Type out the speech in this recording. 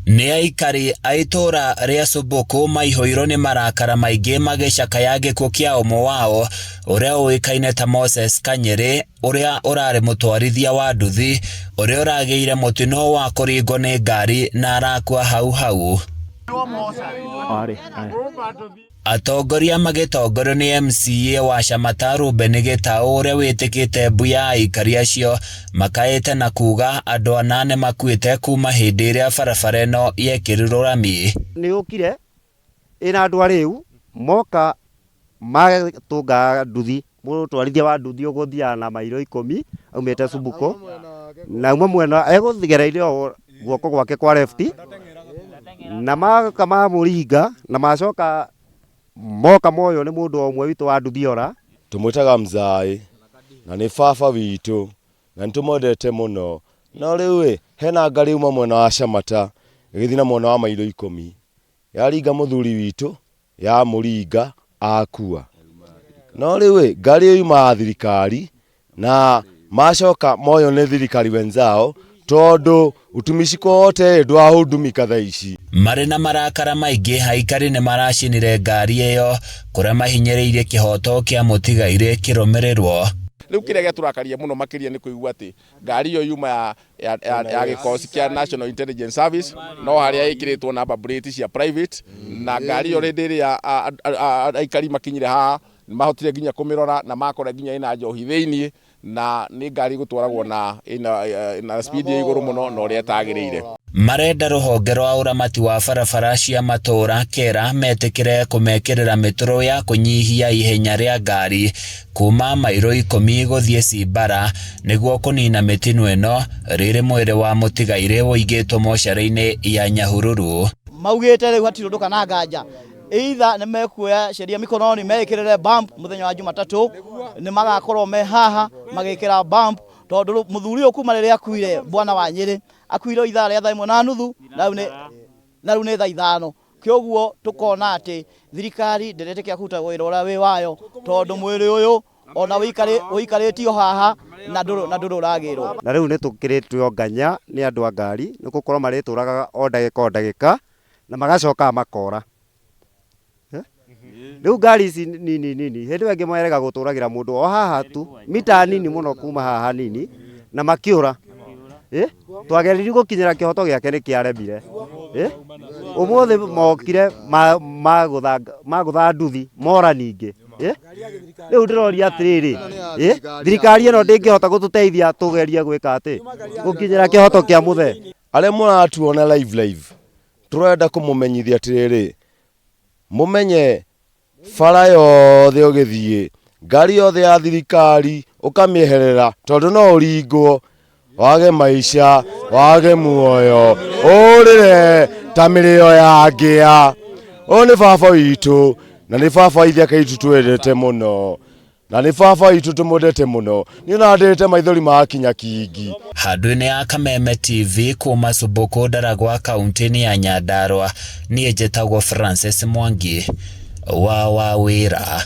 Nĩ aikari a itũũra rĩa Subuku maihũirwo nĩ marakara maingĩ magĩcakaya gĩkuũ kĩa ũmwe wao ũrĩa ũĩkaine ta Moses Kanyĩrĩ ũrĩa ũrarĩ mũtwarithia wa nduthi ũrĩa ũragĩire mũtino wa kũringwo nĩ ngari na arakua hau hau. Atongoria magĩtongorio nĩ MCA wa Shamata Reuben Gĩtaũ ũrĩa wĩtĩkĩte mbu ya aikari acio makaĩte na kuga andũ anane makuĩte kuma hĩndĩ ĩrĩa barabara ĩno yekĩrirwo rami. Nĩ yũkire ĩna andũ arĩu moka matũnga nduthi, mũtwarithia wa nduthi ũgũthiaga na mairo ikũmi aumĩte Subuko na auma mwena egũgereire o guoko gwake kwa left na moka mamũringa na macoka moka moywo nĩ mũndũ o ũmwe witũ wa nduthi ora. Tũmwĩtaga Mzaĩ na nĩ baba witũ na nĩ tũmwendete mũno. No rĩu ĩ, hena ngari yauma mwena wa Shamata ĩgĩthiĩ na mwena wa mairo ikũmi, yaringa mũthuri witũ, yamũringa akua. No rĩu ĩ, ngari ĩyo yuma ya thirikari na macoka moywo nĩ thirikari wenzao tondũ utumishi kote ndwahudumika thaa ici. Marĩ na marakara maingĩ, aikari nĩ maracinire ngari ĩyo kũrĩa mahinyĩrĩirie kĩhoto kĩa mũtigairĩ kĩrũmĩrĩrwo. Rĩu kĩrĩa gĩatũrakaria mũno makĩria nĩ kũigua atĩ ngari ĩyo yuma ya, ya, ya, ya gĩkosi kĩa National Intelligence Service no harĩa ĩkĩrĩtwo number plate cia private na ngari ĩyo hĩndĩ ĩrĩa aikari makinyire haha nĩ mahotire nginya kũmĩrora na makora nginya ĩna njohi thĩinĩ na nĩ ngari gũtwaragwo na ĩna, na speed ya igũrũ mũno na ũrĩa ĩtagĩrĩire. Marenda rũhonge rwa ũramati wa barabara cia matũũra KERA metĩkĩre kũmekĩrĩra mĩtũrũ ya kũnyihia ihenya rĩa ngari kuma mairo ikũmi gũthiĩ Cimbara nĩguo kũnina mĩtino ĩno rĩrĩ mwĩrĩ wa mũtigairĩ ũigĩtwo mocarĩ-inĩ ya Nyahururu. Maugĩte rĩu hatirĩ ũndũ kana nganja either nĩ mekuoya sheria mikononi meĩkĩrĩre bump mũthenya wa Jumatatũ nĩ magakorwo me haha magĩkĩra bump tondũ mũthuri ũyũ kuma rĩrĩa akuire bwana wa Nyĩrĩ akuire o ithaa rĩa thaa ĩmwe na nuthu na rĩu nĩ na rĩu nĩ thaa ithano kĩoguo tũkona atĩ thirikari ndĩretĩkĩra kũruta wĩra ũrĩa wĩ wayo tondũ mwĩrĩ ũyũ ona ũikarĩtio haha na ndũrĩ na ndũrĩ ũragĩrwo. Na rĩu nĩ tũkĩrĩtio nganya nĩ andũ a ngari nĩ gũkorwo marĩtũragaga o ndagĩka o ndagĩka na magacoka makora. Rĩu ngari ici nini nini hĩndĩ ĩyo ĩngĩ merega gũtũragĩra mũndũ o haha tu mita nini mũno kuma haha nini na makĩũra. Twageririe gũkinyĩra kĩhoto gĩake nĩ kĩaremire. Ũmũthĩ mokire magũtha nduthi mora ningĩ. Rĩu ndĩroria atĩrĩrĩ, thirikari ĩno ndĩngĩhota gũtũteithia tũgerie gwĩka atĩ gũkinyĩra kĩhoto kĩa mũthee? Arĩa mũratuona live live, tũrenda kũmũmenyithia atĩrĩrĩ, mũmenye bara yothe ũgĩthiĩ, ngari yothe ya thirikari ũkamĩeherera tondũ no ũringwo, wage maica, wage muoyo, ũrĩre ta mĩrĩo ya ngĩa. Ũyũ nĩ baba witũ na nĩ baba ithaka itũ twendete mũno. Na nĩ baba witũ tũmwendete mũno. Niĩ ona ndĩrĩte maithori makinya kingi. Handũ-inĩ ya Kameme TV kuma Subuku Ndaragwa kaunti-inĩ ya Nyandarua, niĩ njĩtagwo Francis Mwangi wa Wawĩra.